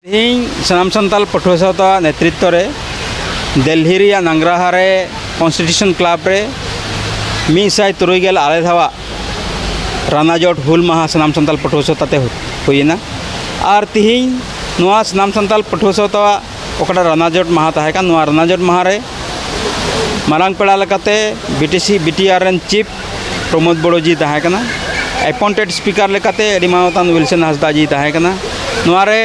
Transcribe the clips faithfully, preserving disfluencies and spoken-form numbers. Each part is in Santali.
ᱛᱮᱦᱮᱧ ᱥᱟᱱᱟᱢ ᱥᱟᱱᱛᱟᱲ ᱯᱟᱹᱴᱷᱩᱣᱟᱹ ᱥᱟᱶᱛᱟ ᱱᱮᱛᱨᱤᱛᱵ ᱨᱮ ᱫᱤᱞᱞᱤ ᱨᱮᱭᱟᱜ ᱱᱟᱝᱜᱽᱨᱟᱦᱟ ᱨᱮ ᱠᱚᱱᱥᱴᱤᱴᱤᱭᱩᱥᱚᱱ ᱠᱞᱟᱵᱽ ᱨᱮ ᱢᱤᱫ ᱥᱟᱭ ᱛᱩᱨᱩᱭ ᱜᱮᱞ ᱟᱨᱮ ᱫᱷᱟᱣᱟᱜ ᱨᱟᱱᱟᱡᱚᱴ ᱦᱩᱞ ᱢᱟᱦᱟ ᱥᱟᱱᱟᱢ ᱥᱟᱱᱛᱟᱲ ᱯᱟᱹᱴᱷᱩᱣᱟᱹ ᱥᱟᱶᱛᱟ ᱛᱮ ᱦᱩᱭᱮᱱᱟ᱾ ᱟᱨ ᱛᱮᱦᱮᱧ ᱱᱚᱣᱟ ᱥᱟᱱᱟᱢ ᱥᱟᱱᱛᱟᱲ ᱯᱟᱹᱴᱷᱩᱣᱟᱹ ᱥᱟᱶᱛᱟᱣᱟᱜ ᱚᱠᱟᱴᱟᱜ ᱨᱟᱱᱟᱡᱚᱴ ᱢᱟᱦᱟ ᱛᱟᱦᱮᱸ ᱠᱟᱱ, ᱱᱚᱣᱟ ᱨᱟᱱᱟᱡᱚᱴ ᱢᱟᱦᱟ ᱨᱮ ᱢᱟᱨᱟᱝ ᱯᱮᱲᱟ ᱞᱮᱠᱟᱛᱮ B T C, B T R ᱨᱮᱱ ᱪᱤᱯ ᱯᱨᱚᱢᱳᱫᱽ ᱵᱚᱲᱳ ᱡᱤ ᱛᱟᱦᱮᱸ ᱠᱟᱱᱟ᱾ ᱮᱯᱚᱭᱮᱱᱴᱮᱰ ᱥᱯᱤᱠᱟᱨ ᱞᱮᱠᱟᱛᱮ ᱟᱹᱰᱤ ᱢᱟᱱᱚᱛᱟᱱ ᱩᱭᱤᱞᱥᱚᱱ ᱦᱟᱸᱥᱫᱟ ᱡᱤ ᱛᱟᱦᱮᱸ ᱠᱟᱱᱟ᱾ ᱱᱚᱣᱟ ᱨᱮ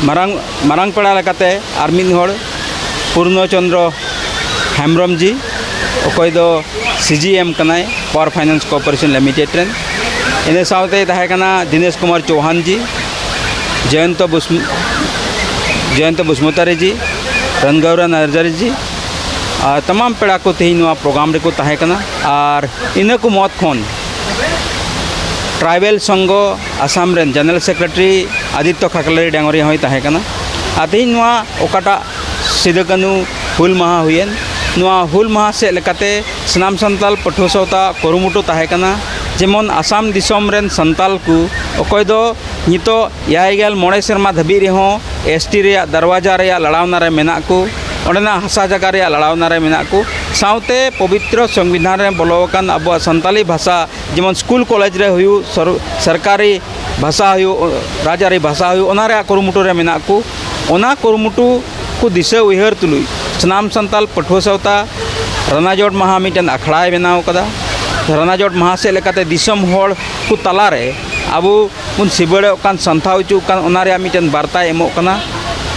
ᱢᱟᱨᱟᱝ ᱢᱟᱨᱟᱝ ᱯᱮᱲᱟ ᱞᱮᱠᱟᱛᱮ ᱟᱨ ᱢᱤᱫ ᱦᱚᱲ ᱯᱩᱨᱱᱚ ᱪᱚᱱᱫᱨᱚ ᱦᱮᱢᱵᱨᱚᱢ ᱡᱤ, ᱚᱠᱚᱭ ᱫᱚ ᱥᱤ ᱡᱤ ᱮᱢ ᱠᱟᱱᱟᱭ, ᱯᱟᱣᱟᱨ ᱯᱷᱟᱭᱱᱟᱱᱥ ᱠᱚᱨᱯᱳᱨᱮᱥᱚᱱ ᱞᱤᱢᱤᱴᱮᱰ ᱨᱮᱱ᱾ ᱤᱱᱟᱹ ᱥᱟᱶᱛᱮ ᱛᱟᱦᱮᱸ ᱠᱟᱱᱟ ᱫᱤᱱᱮᱥ ᱠᱩᱢᱟᱨ ᱪᱳᱦᱟᱱ ᱡᱤ, ᱡᱚᱭᱚᱱᱛᱚ ᱵᱩᱥᱢ- ᱡᱚᱭᱚᱱᱛᱚ ᱵᱩᱥᱢᱚᱛᱟᱨᱤ ᱡᱤ, ᱨᱟᱱᱜᱟᱣᱨᱟ ᱱᱟᱨᱡᱟᱨᱤ ᱡᱤ, ᱟᱨ ᱛᱟᱢᱟᱢ ᱯᱮᱲᱟ ᱠᱚ ᱛᱮᱦᱮᱧ ᱱᱚᱣᱟ ᱯᱨᱳᱜᱨᱟᱢ ᱨᱮᱠᱚ ᱛᱟᱦᱮᱸ ᱠᱟᱱᱟ᱾ ᱟᱨ ᱤᱱᱟᱹ ᱠᱚ ᱢᱩᱫᱽ ᱠᱷᱚᱱ ᱴᱨᱟᱭᱵᱮᱞ ᱥᱚᱝᱜᱷᱚ ᱟᱥᱟᱢ ᱨᱮᱱ ᱡᱮᱱᱟᱨᱮᱞ ᱥᱮᱠᱨᱮᱴᱟᱨᱤ ᱟᱫᱤᱛᱛᱚ ᱠᱷᱟᱠᱞᱟᱨᱤ ᱰᱟᱝᱜᱚᱨᱤᱭᱟ ᱦᱚᱸᱭ ᱛᱟᱦᱮᱸ ᱠᱟᱱᱟ᱾ ᱟᱨ ᱛᱮᱦᱮᱧ ᱱᱚᱣᱟ ᱚᱠᱟᱴᱟᱜ ᱥᱤᱫᱩ ᱠᱟᱹᱱᱦᱩ ᱦᱩᱞ ᱢᱟᱦᱟ ᱦᱩᱭᱮᱱ, ᱱᱚᱣᱟ ᱦᱩᱞ ᱢᱟᱦᱟ ᱥᱮᱫ ᱞᱮᱠᱟᱛᱮ ᱥᱟᱱᱟᱢ ᱥᱟᱱᱛᱟᱲ ᱯᱟᱹᱴᱷᱩᱣᱟᱹ ᱥᱟᱶᱛᱟ ᱠᱩᱨᱩᱢᱩᱴᱩ ᱛᱟᱦᱮᱸ ᱠᱟᱱᱟ, ᱡᱮᱢᱚᱱ ᱟᱥᱟᱢ ᱫᱤᱥᱚᱢ ᱨᱮᱱ ᱥᱟᱱᱛᱟᱲ ᱠᱚ ᱚᱠᱚᱭ ᱫᱚ ᱱᱤᱛᱚᱜ ᱮᱭᱟᱭ ᱜᱮᱞ ᱢᱚᱬᱮ ᱥᱮᱨᱢᱟ ᱫᱷᱟᱹᱵᱤᱡ ᱨᱮᱦᱚᱸ ᱮᱥ ᱴᱤ ᱨᱮᱭᱟᱜ ᱫᱟᱨᱣᱟᱡᱟ ᱨᱮᱭᱟᱜ ᱞᱟᱲᱟᱣᱱᱟ ᱨᱮ ᱢᱮᱱᱟᱜ ᱠᱚ, ᱚᱸᱰᱮᱱᱟᱜ ᱦᱟᱥᱟ ᱡᱟᱭᱜᱟ ᱨᱮᱭᱟᱜ ᱞᱟᱲᱟᱣᱱᱟ ᱨᱮ ᱢᱮᱱᱟᱜ ᱠᱚ, ᱥᱟᱶᱛᱮ ᱯᱚᱵᱤᱛᱨᱚ ᱥᱚᱝᱵᱤᱫᱷᱟᱱ ᱨᱮ ᱵᱚᱞᱚ ᱟᱠᱟᱱ ᱟᱵᱚᱣᱟᱜ ᱥᱟᱱᱛᱟᱞᱤ ᱵᱷᱟᱥᱟ, ᱡᱮᱢᱚᱱ ᱥᱠᱩᱞ ᱠᱚᱞᱮᱡᱽ ᱨᱮ ᱦᱩᱭᱩᱜ, ᱥᱚᱨ- ᱥᱚᱨᱠᱟᱨᱤ ᱵᱷᱟᱥᱟ ᱦᱩᱭᱩᱜ, ᱨᱟᱡᱽᱟᱹᱨᱤ ᱵᱷᱟᱥᱟ ᱦᱩᱭᱩᱜ, ᱚᱱᱟ ᱨᱮᱭᱟᱜ ᱠᱩᱨᱩᱢᱩᱴᱩ ᱨᱮ ᱢᱮᱱᱟᱜ ᱠᱚ᱾ ᱚᱱᱟ ᱠᱩᱨᱩᱢᱩᱴᱩ ᱠᱚ ᱫᱤᱥᱟᱹ ᱩᱭᱦᱟᱹᱨ ᱛᱩᱞᱩᱡ ᱥᱟᱱᱟᱢ ᱥᱟᱱᱛᱟᱲ ᱯᱟᱹᱴᱷᱩᱣᱟᱹ ᱥᱟᱶᱛᱟ ᱨᱟᱱᱟᱡᱚᱴ ᱢᱟᱦᱟ ᱢᱤᱫᱴᱮᱱ ᱟᱠᱷᱲᱟᱭ ᱵᱮᱱᱟᱣ ᱠᱟᱫᱟ᱾ ᱨᱟᱱᱟᱡᱚᱴ ᱢᱟᱦᱟ ᱥᱮᱫ ᱞᱮᱠᱟᱛᱮ ᱫᱤᱥᱚᱢ ᱦᱚᱲ ᱠᱚ ᱛᱟᱞᱟᱨᱮ ᱟᱵᱚ ᱵᱚᱱ ᱥᱤᱵᱟᱹᱲᱚᱜ ᱠᱟᱱ, ᱥᱟᱱᱛᱷᱟ ᱦᱚᱪᱚᱜ ᱠᱟᱱ, ᱚᱱᱟ ᱨᱮᱭᱟᱜ ᱢᱤᱫᱴᱮᱱ ᱵᱟᱨᱛᱟᱭ ᱮᱢᱚᱜ ᱠᱟᱱᱟ᱾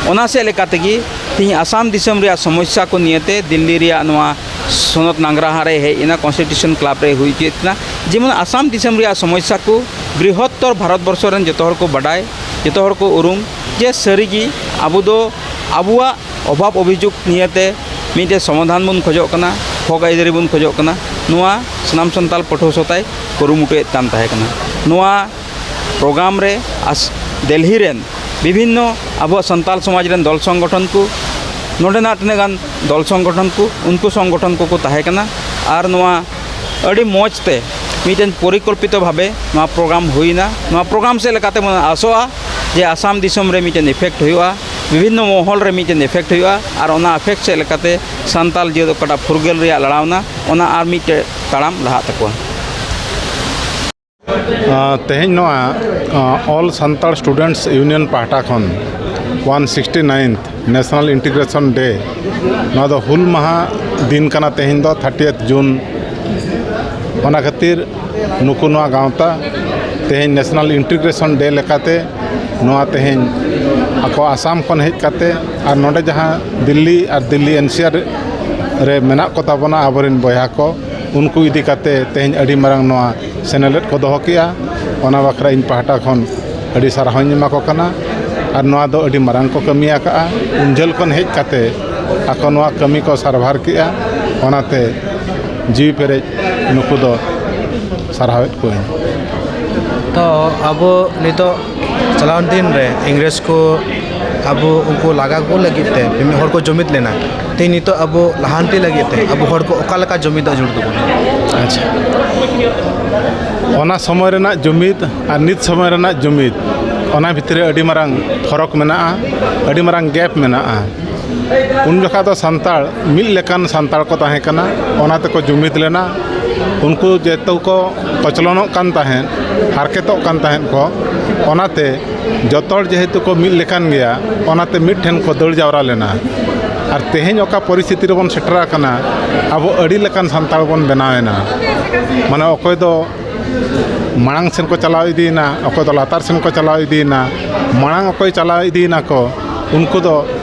ᱚᱱᱟ ᱥᱮᱫ ᱞᱮᱠᱟ ᱛᱮᱜᱮ ᱛᱮᱦᱮᱧ ᱟᱥᱟᱢ ᱫᱤᱥᱚᱢ ᱨᱮᱭᱟᱜ ᱥᱚᱢᱚᱥᱥᱟ ᱠᱚ ᱱᱤᱭᱮᱛᱮ ᱫᱤᱞᱞᱤ ᱨᱮᱭᱟᱜ ᱱᱚᱣᱟ ᱥᱚᱱᱚᱛ ᱱᱟᱝᱜᱽᱨᱟᱦᱟ ᱨᱮ ᱦᱮᱡ ᱮᱱᱟ, ᱠᱚᱱᱥᱴᱤᱴᱤᱭᱩᱥᱚᱱ ᱠᱞᱟᱵᱽ ᱨᱮ ᱦᱩᱭ ᱦᱚᱪᱚᱭᱮᱫ ᱠᱟᱱᱟ᱾ ᱡᱮᱢᱚᱱ ᱟᱥᱟᱢ ᱫᱤᱥᱚᱢ ᱨᱮᱭᱟᱜ ᱥᱚᱢᱚᱥᱥᱟ ᱠᱚ ᱵᱨᱤᱦᱚᱛᱛᱚᱨ ᱵᱷᱟᱨᱚᱛ ᱵᱚᱨᱥᱚ ᱨᱮᱱ ᱡᱚᱛᱚ ᱦᱚᱲ ᱠᱚ ᱵᱟᱰᱟᱭ, ᱡᱚᱛᱚ ᱦᱚᱲ ᱠᱚ ᱩᱨᱩᱢ, ᱡᱮ ᱥᱟᱹᱨᱤᱜᱮ ᱟᱵᱚ ᱫᱚ ᱟᱵᱚᱣᱟᱜ ᱚᱵᱷᱟᱵᱽ ᱚᱵᱷᱤᱡᱳᱜᱽ ᱱᱤᱭᱮᱛᱮ ᱢᱤᱫᱴᱮᱱ ᱥᱚᱢᱟᱫᱷᱟᱱ ᱵᱚᱱ ᱠᱷᱚᱡᱚᱜ ᱠᱟᱱᱟ, ᱦᱚᱠ ᱟᱹᱭᱫᱟᱹᱨᱤ ᱵᱚᱱ ᱠᱷᱚᱡᱚᱜ ᱠᱟᱱᱟ᱾ ᱱᱚᱣᱟ ᱥᱟᱱᱟᱢ ᱥᱟᱱᱛᱟᱲ ᱯᱟᱹᱴᱷᱩᱣᱟᱹ ᱥᱟᱶᱛᱟᱭ ᱠᱩᱨᱩᱢᱩᱴᱩᱭᱮᱫ ᱠᱟᱱ ᱛᱟᱦᱮᱸ ᱠᱟᱱᱟ᱾ ᱱᱚᱣᱟ ᱯᱨᱳᱜᱨᱟᱢ ᱨᱮ ᱟᱥ- ᱫᱮᱞᱦᱤ ᱨᱮᱱ ᱵᱤᱵᱷᱤᱱᱱᱚ ᱟᱵᱚᱣᱟᱜ ᱥᱟᱱᱛᱟᱲ ᱥᱚᱢᱟᱡᱽ ᱨᱮᱱ ᱫᱚᱞ ᱥᱚᱝᱜᱚᱴᱷᱚᱱ ᱠᱚ, ᱱᱚᱰᱮᱱᱟᱜ ᱛᱤᱱᱟᱹᱜ ᱜᱟᱱ ᱫᱚᱞ ᱥᱚᱝᱜᱚᱴᱷᱚᱱ ᱠᱚ, ᱩᱱᱠᱩ ᱥᱚᱝᱜᱚᱴᱷᱚᱱ ᱠᱚᱠᱚ ᱛᱟᱦᱮᱸ ᱠᱟᱱᱟ᱾ ᱟᱨ ᱱᱚᱣᱟ ᱟᱹᱰᱤ ᱢᱚᱡᱽ ᱛᱮ ᱢᱤᱫᱴᱮᱱ ᱯᱚᱨᱤᱠᱚᱞᱯᱤᱛᱚ ᱵᱷᱟᱵᱮ ᱱᱚᱣᱟ ᱯᱨᱳᱜᱨᱟᱢ ᱦᱩᱭᱱᱟ᱾ ᱱᱚᱣᱟ ᱯᱨᱳᱜᱨᱟᱢ ᱥᱮᱫ ᱞᱮᱠᱟᱛᱮ ᱵᱚᱱ ᱟᱥᱚᱜᱼᱟ ᱡᱮ ᱟᱥᱟᱢ ᱫᱤᱥᱚᱢ ᱨᱮ ᱢᱤᱫᱴᱮᱱ ᱤᱯᱷᱮᱠᱴ ᱦᱩᱭᱩᱜᱼᱟ, ᱵᱤᱵᱷᱤᱱᱱᱚ ᱢᱚᱦᱚᱞ ᱨᱮ ᱢᱤᱫᱴᱮᱱ ᱤᱯᱷᱮᱠᱴ ᱦᱩᱭᱩᱜᱼᱟ, ᱟᱨ ᱚᱱᱟ ᱤᱯᱷᱮᱠᱴ ᱥᱮᱫ ᱞᱮᱠᱟᱛᱮ ᱥᱟᱱᱛᱟᱞ ᱡᱟᱹᱛ ᱚᱠᱟᱴᱟᱜ ᱯᱷᱩᱨᱜᱟᱹᱞ ᱨᱮᱭᱟᱜ ᱞᱟᱲᱟᱣᱱᱟ, ᱚᱱᱟ ᱟᱨ ᱢᱤᱫᱴᱮᱱ ᱛᱟᱲᱟᱢ ᱞᱟᱦᱟᱜ ᱛᱟᱠᱚᱣᱟ᱾ ᱟᱸ, ᱛᱮᱦᱮᱧ ᱱᱚᱣᱟ, ᱟᱸ, All Santal Students Union ᱯᱟᱦᱴᱟ ᱠᱷᱚᱱ one sixty ninth National Integration Day, ᱱᱚᱣᱟ ᱫᱚ ᱦᱩᱞ ᱢᱟᱦᱟ ᱫᱤᱱ ᱠᱟᱱᱟ ᱛᱮᱦᱮᱧ ᱫᱚ, ᱛᱷᱟᱨᱴᱤᱭᱮᱛᱷ ᱡᱩᱱ᱾ ᱚᱱᱟ ᱠᱷᱟᱹᱛᱤᱨ ᱱᱩᱠᱩ ᱱᱚᱣᱟ ᱜᱟᱶᱛᱟ ᱛᱮᱦᱮᱧ National Integration Day ᱞᱮᱠᱟᱛᱮ ᱱᱚᱣᱟ ᱛᱮᱦᱮᱧ ᱟᱠᱚ ᱟᱥᱟᱢ ᱠᱷᱚᱱ ᱦᱮᱡ ᱠᱟᱛᱮ ᱟᱨ ᱱᱚᱰᱮ ᱡᱟᱦᱟᱸ ᱫᱤᱞᱞᱤ ᱟᱨ ᱫᱤᱞᱞᱤ N C R ᱨᱮ ᱢᱮᱱᱟᱜ ᱠᱚ ᱛᱟᱵᱚᱱᱟ ᱟᱵᱚᱨᱮᱱ ᱵᱚᱭᱦᱟ ᱠᱚ, ᱩᱱᱠᱩ ᱤᱫᱤ ᱠᱟᱛᱮ ᱛᱮᱦᱮᱧ ᱟᱹᱰᱤ ᱢᱟᱨᱟᱝ ᱱᱚᱣᱟ ᱥᱮᱱᱮᱞᱮᱫ ᱠᱚ ᱫᱚᱦᱚ ᱠᱮᱜᱼᱟ᱾ ᱚᱱᱟ ᱵᱟᱠᱷᱨᱟ ᱤᱧ ᱯᱟᱦᱴᱟ ᱠᱷᱚᱱ ᱟᱹᱰᱤ ᱥᱟᱨᱦᱟᱣᱤᱧ ᱮᱢᱟ ᱠᱚ ᱠᱟᱱᱟ᱾ ᱟᱨ ᱱᱚᱣᱟ ᱫᱚ ᱟᱹᱰᱤ ᱢᱟᱨᱟᱝ ᱠᱚ ᱠᱟᱹᱢᱤ ᱟᱠᱟᱫᱼᱟ᱾ ᱩᱱ ᱡᱷᱟᱹᱞ ᱠᱷᱚᱱ ᱦᱮᱡ ᱠᱟᱛᱮ ᱟᱠᱚ ᱱᱚᱣᱟ ᱠᱟᱹᱢᱤ ᱠᱚ ᱥᱟᱨᱵᱷᱟᱨ ᱠᱮᱜᱼᱟ᱾ ᱚᱱᱟᱛᱮ ᱡᱤᱣᱤ ᱯᱮᱨᱮᱡ ᱱᱩᱠᱩ ᱫᱚ ᱥᱟᱨᱦᱟᱣᱮᱫ ᱠᱚᱣᱟᱹᱧ᱾ ᱛᱚ ᱟᱵᱚ ᱱᱤᱛᱚᱜ ᱪᱟᱞᱟᱣᱮᱱ ᱫᱤᱱ ᱨᱮ ᱤᱝᱨᱮᱡᱽ ᱠᱚ ᱟᱵᱚ ᱩᱱᱠᱩ ᱞᱟᱜᱟ ᱠᱚ ᱞᱟᱹᱜᱤᱫ ᱛᱮ ᱢᱤᱢᱤᱫ ᱦᱚᱲ ᱠᱚ ᱡᱩᱢᱤᱫ ᱞᱮᱱᱟ᱾ ᱛᱮᱦᱮᱧ ᱱᱤᱛᱚᱜ ᱟᱵᱚ ᱞᱟᱦᱟᱱᱛᱤ ᱞᱟᱹᱜᱤᱫ ᱛᱮ ᱟᱵᱚ ᱦᱚᱲ ᱠᱚ ᱚᱠᱟ ᱞᱮᱠᱟ ᱡᱩᱢᱤᱫᱚᱜ ᱡᱟᱹᱨᱩᱲ ᱛᱟᱵᱚᱱᱟ? ᱟᱪᱪᱷᱟ, ᱚᱱᱟ ᱥᱚᱢᱚᱭ ᱨᱮᱱᱟᱜ ᱡᱩᱢᱤᱫ ᱟᱨ ᱱᱤᱛ ᱥᱚᱢᱚᱭ ᱨᱮᱱᱟᱜ ᱡᱩᱢᱤᱫ, ᱚᱱᱟ ᱵᱷᱤᱛᱨᱤ ᱨᱮ ᱟᱹᱰᱤ ᱢᱟᱨᱟᱝ ᱯᱷᱚᱨᱚᱠ ᱢᱮᱱᱟᱜᱼᱟ, ᱟᱹᱰᱤ ᱢᱟᱨᱟᱝ ᱜᱮᱯ ᱢᱮᱱᱟᱜᱼᱟ᱾ ᱩᱱ ᱡᱚᱠᱷᱟ ᱫᱚ ᱥᱟᱱᱛᱟᱲ ᱢᱤᱫ ᱞᱮᱠᱟᱱ ᱥᱟᱱᱛᱟᱲ ᱠᱚ ᱛᱟᱦᱮᱸ ᱠᱟᱱᱟ, ᱚᱱᱟ ᱛᱮᱠᱚ ᱡᱩᱢᱤᱫ ᱞᱮᱱᱟ᱾ ᱩᱱᱠᱩ ᱡᱮᱦᱮᱛᱩ ᱠᱚ ᱠᱚᱪᱞᱚᱱᱚᱜ ᱠᱟᱱ ᱛᱟᱦᱮᱸᱫ, ᱦᱟᱨᱠᱮᱛᱚᱜ ᱠᱟᱱ ᱛᱟᱦᱮᱸᱫ ᱠᱚ, ᱚᱱᱟᱛᱮ ᱡᱚᱛᱚ ᱦᱚᱲ ᱡᱮᱦᱮᱛᱩ ᱠᱚ ᱢᱤᱫ ᱞᱮᱠᱟᱱ ᱜᱮᱭᱟ, ᱚᱱᱟᱛᱮ ᱢᱤᱫ ᱴᱷᱮᱱ ᱠᱚ ᱫᱟᱹᱲ ᱡᱟᱣᱨᱟ ᱞᱮᱱᱟ᱾ ᱟᱨ ᱛᱮᱦᱮᱧ ᱚᱠᱟ ᱯᱚᱨᱤᱥᱛᱷᱤᱛᱤ ᱨᱮᱵᱚᱱ ᱥᱮᱴᱮᱨ ᱟᱠᱟᱱᱟ, ᱟᱵᱚ ᱟᱹᱰᱤ ᱞᱮᱠᱟᱱ ᱥᱟᱱᱛᱟᱲ ᱵᱚᱱ ᱵᱮᱱᱟᱣ ᱮᱱᱟ᱾ ᱢᱟᱱᱮ ᱚᱠᱚᱭ ᱫᱚ ᱢᱟᱲᱟᱝ ᱥᱮᱱ ᱠᱚ ᱪᱟᱞᱟᱣ ᱤᱫᱤᱭᱮᱱᱟ, ᱚᱠᱚᱭ ᱫᱚ ᱞᱟᱛᱟᱨ ᱥᱮᱱ ᱠᱚ ᱪᱟᱞᱟᱣ ᱤᱫᱤᱭᱮᱱᱟ᱾ ᱢᱟᱲᱟᱝ ᱚᱠᱚᱭ ᱪᱟᱞᱟᱣ ᱤᱫᱤᱭᱮᱱᱟ ᱠᱚ, ᱩᱱᱠᱩ ᱫᱚ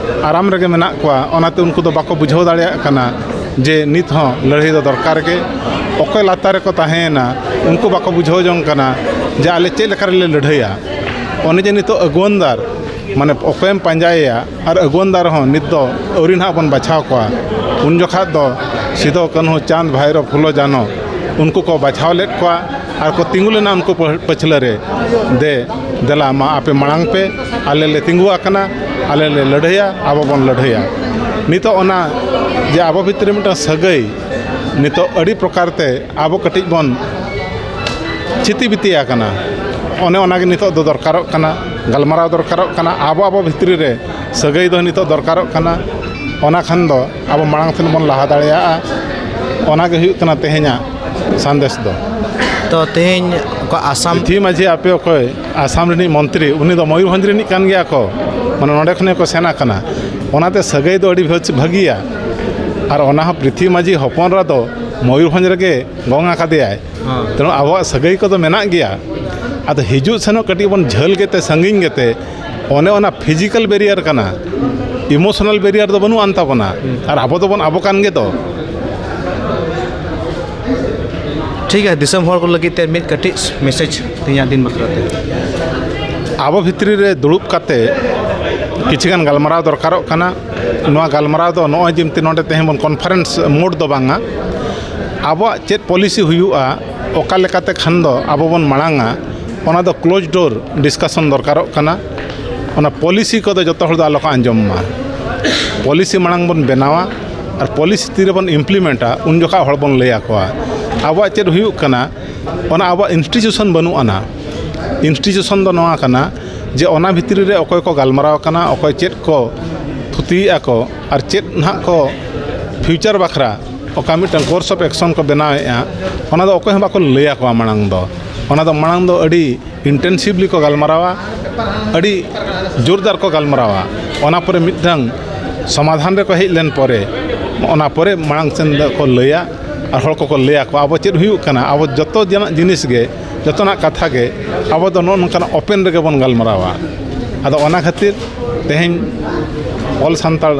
ᱟᱨᱟᱢ ᱨᱮᱜᱮ ᱢᱮᱱᱟᱜ ᱠᱚᱣᱟ, ᱚᱱᱟᱛᱮ ᱩᱱᱠᱩ ᱫᱚ ᱵᱟᱠᱚ ᱵᱩᱡᱷᱟᱹᱣ ᱫᱟᱲᱮᱭᱟᱜ ᱠᱟᱱᱟ ᱡᱮ ᱱᱤᱛ ᱦᱚᱸ ᱞᱟᱹᱲᱦᱟᱹᱭ ᱫᱚ ᱫᱚᱨᱠᱟᱨ ᱜᱮ᱾ ᱚᱠᱚᱭ ᱞᱟᱛᱟᱨ ᱨᱮᱠᱚ ᱛᱟᱦᱮᱸᱭᱮᱱᱟ, ᱩᱱᱠᱩ ᱵᱟᱠᱚ ᱵᱩᱡᱷᱟᱹᱣ ᱡᱚᱝ ᱠᱟᱱᱟ ᱡᱮ ᱟᱞᱮ ᱪᱮᱫ ᱞᱮᱠᱟ ᱨᱮᱞᱮ ᱞᱟᱹᱲᱦᱟᱹᱭᱟ᱾ ᱚᱱᱮ ᱡᱮ ᱱᱤᱛᱚᱜ ᱟᱹᱜᱩᱣᱟᱹᱱᱫᱟᱨ, ᱢᱟᱱᱮ ᱚᱠᱚᱭᱮᱢ ᱯᱟᱸᱡᱟᱭᱮᱭᱟ, ᱟᱨ ᱟᱹᱜᱩᱣᱟᱹᱱᱫᱟᱨ ᱦᱚᱸ ᱱᱤᱛ ᱫᱚ ᱟᱹᱣᱨᱤ ᱱᱟᱦᱟᱜ ᱵᱚᱱ ᱵᱟᱪᱷᱟᱣ ᱠᱚᱣᱟ᱾ ᱩᱱ ᱡᱚᱠᱷᱟᱡ ᱫᱚ ᱥᱤᱫᱚ, ᱠᱟᱹᱱᱦᱩ, ᱪᱟᱸᱫᱽ, ᱵᱷᱟᱭᱨᱳ, ᱯᱷᱩᱞᱳ, ᱡᱷᱟᱱᱳ, ᱩᱱᱠᱩ ᱠᱚ ᱵᱟᱪᱷᱟᱣ ᱞᱮᱫ ᱠᱚᱣᱟ ᱟᱨ ᱠᱚ ᱛᱤᱸᱜᱩ ᱞᱮᱱᱟ ᱩᱱᱠᱩ ᱯᱟᱹ-, ᱯᱟᱹᱪᱷᱞᱟᱹ ᱨᱮ᱾ ᱫᱮ, ᱫᱮᱞᱟ, ᱢᱟ ᱟᱯᱮ ᱢᱟᱲᱟᱝ ᱯᱮ, ᱟᱞᱮ ᱞᱮ ᱛᱤᱸᱜᱩ ᱟᱠᱟᱱᱟ, ᱟᱞᱮ ᱞᱮ ᱞᱟᱹᱲᱦᱟᱹᱭᱟ, ᱟᱵᱚ ᱵᱚᱱ ᱞᱟᱹᱲᱦᱟᱹᱭᱟ᱾ ᱱᱤᱛᱚᱜ ᱚᱱᱟ ᱡᱮ ᱟᱵᱚ ᱵᱷᱤᱛᱨᱤ ᱨᱮ ᱢᱤᱫᱴᱟᱝ ᱥᱟᱹᱜᱟᱹᱭ, ᱱᱤᱛᱚᱜ ᱟᱹᱰᱤ ᱯᱨᱚᱠᱟᱨ ᱛᱮ ᱟᱵᱚ ᱠᱟᱹᱴᱤᱡ ᱵᱚᱱ ᱪᱷᱤᱛᱤ ᱵᱤᱛᱤ ᱟᱠᱟᱱᱟ᱾ ᱚᱱᱮ ᱚᱱᱟᱜᱮ ᱱᱤᱛᱚᱜ ᱫᱚ ᱫᱚᱨᱠᱟᱨᱚᱜ ᱠᱟᱱᱟ, ᱜᱟᱞᱢᱟᱨᱟᱣ ᱫᱚᱨᱠᱟᱨᱚᱜ ᱠᱟᱱᱟ, ᱟᱵᱚ ᱟᱵᱚ ᱵᱷᱤᱛᱨᱤ ᱨᱮ ᱥᱟᱹᱜᱟᱹᱭ ᱫᱚ ᱱᱤᱛᱚᱜ ᱫᱚᱨᱠᱟᱨᱚᱜ ᱠᱟᱱᱟ᱾ ᱚᱱᱟ ᱠᱷᱟᱱ ᱫᱚ ᱟᱵᱚ ᱢᱟᱲᱟᱝ ᱥᱮᱱ ᱵᱚᱱ ᱞᱟᱦᱟ ᱫᱟᱲᱮᱭᱟᱜᱼᱟ᱾ ᱚᱱᱟᱜᱮ ᱦᱩᱭᱩᱜ ᱠᱟᱱᱟ ᱛᱮᱦᱮᱧᱟᱜ ᱥᱟᱸᱫᱮᱥ ᱫᱚ᱾ ᱛᱚ ᱛᱮᱦᱮᱧ ᱚᱠᱟ ᱟᱥᱟᱢ ᱯᱩᱛᱷᱤ ᱢᱟᱹᱡᱷᱤ ᱟᱯᱮ ᱚᱠᱚᱭ ᱟᱥᱟᱢ ᱨᱤᱱᱤᱡ ᱢᱚᱱᱛᱨᱤ, ᱩᱱᱤ ᱫᱚ ᱢᱚᱭᱩᱨᱵᱷᱚᱸᱡᱽ ᱨᱤᱱᱤᱡ ᱠᱟᱱ ᱜᱮᱭᱟ ᱠᱚ, ᱢᱟᱱᱮ ᱱᱚᱸᱰᱮ ᱠᱷᱚᱱ ᱜᱮᱠᱚ ᱥᱮᱱ ᱟᱠᱟᱱᱟ᱾ ᱚᱱᱟᱛᱮ ᱥᱟᱹᱜᱟᱹᱭ ᱫᱚ ᱟᱹᱰᱤ ᱵᱷᱟᱹᱜ-, ᱵᱷᱟᱹᱜᱤᱭᱟ᱾ ᱟᱨ ᱚᱱᱟ ᱦᱚᱸ ᱯᱨᱤᱛᱷᱤ ᱢᱟᱹᱡᱷᱤ ᱦᱚᱯᱚᱱ ᱮᱨᱟ ᱫᱚ ᱢᱚᱭᱩᱨᱵᱷᱚᱸᱡᱽ ᱨᱮᱜᱮ ᱜᱚᱝ ᱟᱠᱟᱫᱮᱭᱟᱭ᱾ ᱦᱮᱸ᱾ ᱛᱮᱱᱩ ᱟᱵᱚᱣᱟᱜ ᱥᱟᱹᱜᱟᱹᱭ ᱠᱚᱫᱚ ᱢᱮᱱᱟᱜ ᱜᱮᱭᱟ᱾ ᱟᱫᱚ ᱦᱤᱡᱩᱜ ᱥᱮᱱᱚᱜ ᱠᱟᱹᱴᱤᱡ ᱵᱚᱱ ᱡᱷᱟᱹᱞ ᱜᱮᱛᱮ, ᱥᱟᱺᱜᱤᱧ ᱜᱮᱛᱮ, ᱚᱱᱮ ᱚᱱᱟ ᱯᱷᱤᱡᱤᱠᱟᱞ ᱵᱮᱨᱤᱭᱟᱨ ᱠᱟᱱᱟ, ᱤᱢᱳᱥᱚᱱᱟᱞ ᱵᱮᱨᱤᱭᱟᱨ ᱫᱚ ᱵᱟᱹᱱᱩᱜ ᱟᱱ ᱛᱟᱵᱚᱱᱟ᱾ ᱦᱩᱸ᱾ ᱟᱨ ᱟᱵᱚ ᱫᱚᱵᱚᱱ ᱟᱵᱚ ᱠᱟᱱ ᱜᱮᱫᱚ᱾ ᱴᱷᱤᱠ ᱜᱮᱭᱟ, ᱫᱤᱥᱚᱢ ᱦᱚᱲ ᱠᱚ ᱞᱟᱹᱜᱤᱫ ᱛᱮ ᱢᱤᱫ ᱠᱟᱹᱴᱤᱡ ᱢᱮᱥᱮᱡᱽ ᱛᱮᱦᱮᱧᱟᱜ ᱫᱤᱱ ᱵᱟᱠᱷᱨᱟ ᱛᱮ᱾ ᱟᱵᱚ ᱵᱷᱤᱛᱨᱤ ᱨᱮ ᱫᱩᱲᱩᱵ ᱠᱟᱛᱮ ᱠᱤᱪᱷᱤ ᱜᱟᱱ ᱜᱟᱞᱢᱟᱨᱟᱣ ᱫᱚᱨᱠᱟᱨᱚᱜ ᱠᱟᱱᱟ᱾ ᱱᱚᱣᱟ ᱜᱟᱞᱢᱟᱨᱟᱣ ᱫᱚ ᱱᱚᱜᱼᱚᱭ ᱡᱮᱢᱛᱤ ᱱᱚᱰᱮ ᱛᱮᱦᱮᱧ ᱵᱚᱱ ᱠᱚᱱᱯᱷᱟᱨᱮᱱᱥ ᱢᱳᱰ ᱫᱚ ᱵᱟᱝᱟ᱾ ᱟᱵᱚᱣᱟᱜ ᱪᱮᱫ ᱯᱚᱞᱤᱥᱤ ᱦᱩᱭᱩᱜᱼᱟ, ᱚᱠᱟ ᱞᱮᱠᱟᱛᱮ ᱠᱷᱟᱱ ᱫᱚ ᱟᱵᱚ ᱵᱚᱱ ᱢᱟᱲᱟᱝᱟ, ᱚᱱᱟ ᱫᱚ ᱠᱞᱳᱡᱽ ᱰᱳᱨ ᱰᱤᱥᱠᱟᱥᱚᱱ ᱫᱚᱨᱠᱟᱨᱚᱜ ᱠᱟᱱᱟ᱾ ᱚᱱᱟ ᱯᱚᱞᱤᱥᱤ ᱠᱚᱫᱚ ᱡᱚᱛᱚ ᱦᱚᱲ ᱫᱚ ᱟᱞᱚ ᱠᱚ ᱟᱸᱡᱚᱢ ᱢᱟ᱾ ᱯᱚᱞᱤᱥᱤ ᱢᱟᱲᱟᱝ ᱵᱚᱱ ᱵᱮᱱᱟᱣᱟ, ᱟᱨ ᱯᱚᱞᱤᱥᱤ ᱛᱤᱨᱮᱵᱚᱱ ᱤᱢᱯᱞᱤᱢᱮᱱᱴᱟ, ᱩᱱ ᱡᱚᱠᱷᱟ ᱦᱚᱲ ᱵᱚᱱ ᱞᱟᱹᱭ ᱟᱠᱚᱣᱟ᱾ ᱟᱵᱚᱣᱟᱜ ᱪᱮᱫ ᱦᱩᱭᱩᱜ ᱠᱟᱱᱟ, ᱚᱱᱟ ᱟᱵᱚᱣᱟᱜ ᱤᱱᱥᱴᱤᱴᱤᱭᱩᱥᱚᱱ ᱵᱟᱹᱱᱩᱜ ᱟᱱᱟ᱾ ᱤᱱᱥᱴᱤᱴᱤᱭᱩᱥᱚᱱ ᱫᱚ ᱱᱚᱣᱟ ᱠᱟᱱᱟ ᱡᱮ ᱚᱱᱟ ᱵᱷᱤᱛᱨᱤ ᱨᱮ ᱚᱠᱚᱭ ᱠᱚ ᱜᱟᱞᱢᱟᱨᱟᱣ ᱠᱟᱱᱟ, ᱚᱠᱚᱭ ᱪᱮᱫ ᱠᱚ ᱛᱷᱩᱛᱤᱭᱮᱫᱼᱟ ᱠᱚ, ᱟᱨ ᱪᱮᱫ ᱱᱟᱦᱟᱜ ᱠᱚ ᱯᱷᱤᱭᱩᱪᱟᱨ ᱵᱟᱠᱷᱨᱟ ᱚᱠᱟ ᱢᱤᱫᱴᱟᱝ ᱠᱳᱨᱥ ᱚᱯᱷ ᱮᱠᱥᱚᱱ ᱠᱚ ᱵᱮᱱᱟᱣᱮᱫᱼᱟ, ᱚᱱᱟ ᱫᱚ ᱚᱠᱚᱭ ᱦᱚᱸ ᱵᱟᱠᱚ ᱞᱟᱹᱭ ᱟᱠᱚᱣᱟ ᱢᱟᱲᱟᱝ ᱫᱚ᱾ ᱚᱱᱟ ᱫᱚ ᱢᱟᱲᱟᱝ ᱫᱚ ᱟᱹᱰᱤ ᱤᱱᱴᱮᱱᱥᱤᱵᱷᱞᱤ ᱠᱚ ᱜᱟᱞᱢᱟᱨᱟᱣᱟ, ᱟᱹᱰᱤ ᱡᱳᱨᱫᱟᱨ ᱠᱚ ᱜᱟᱞᱢᱟᱨᱟᱣᱟ᱾ ᱚᱱᱟ ᱯᱚᱨᱮ ᱢᱤᱫᱴᱟᱝ ᱥᱚᱢᱟᱫᱷᱟᱱ ᱨᱮᱠᱚ ᱦᱮᱡ ᱞᱮᱱ ᱯᱚᱨᱮ, ᱚᱱᱟ ᱯᱚᱨᱮ ᱢᱟᱲᱟᱝ ᱥᱮᱱ ᱫᱚᱠᱚ ᱞᱟᱹᱭᱟ ᱟᱨ ᱦᱚᱲ ᱠᱚᱠᱚ ᱞᱟᱹᱭ ᱟᱠᱚᱣᱟ, ᱟᱵᱚ ᱪᱮᱫ ᱦᱩᱭᱩᱜ ᱠᱟᱱᱟ, ᱟᱵᱚ ᱡᱚᱛᱚ ᱡᱚᱱᱟᱜ ᱡᱤᱱᱤᱥ ᱜᱮ, ᱡᱚᱛᱚᱱᱟᱜ ᱠᱟᱛᱷᱟ ᱜᱮ ᱟᱵᱚ ᱫᱚ ᱱᱚᱜᱼᱚ ᱱᱚᱝᱠᱟᱱᱟᱜ ᱳᱯᱮᱱ ᱨᱮᱜᱮ ᱵᱚᱱ ᱜᱟᱞᱢᱟᱨᱟᱣᱟ᱾ ᱟᱫᱚ ᱚᱱᱟ ᱠᱷᱟᱹᱛᱤᱨ ᱛᱮᱦᱮᱧ ᱚᱞ ᱥᱟᱱᱛᱟᱲ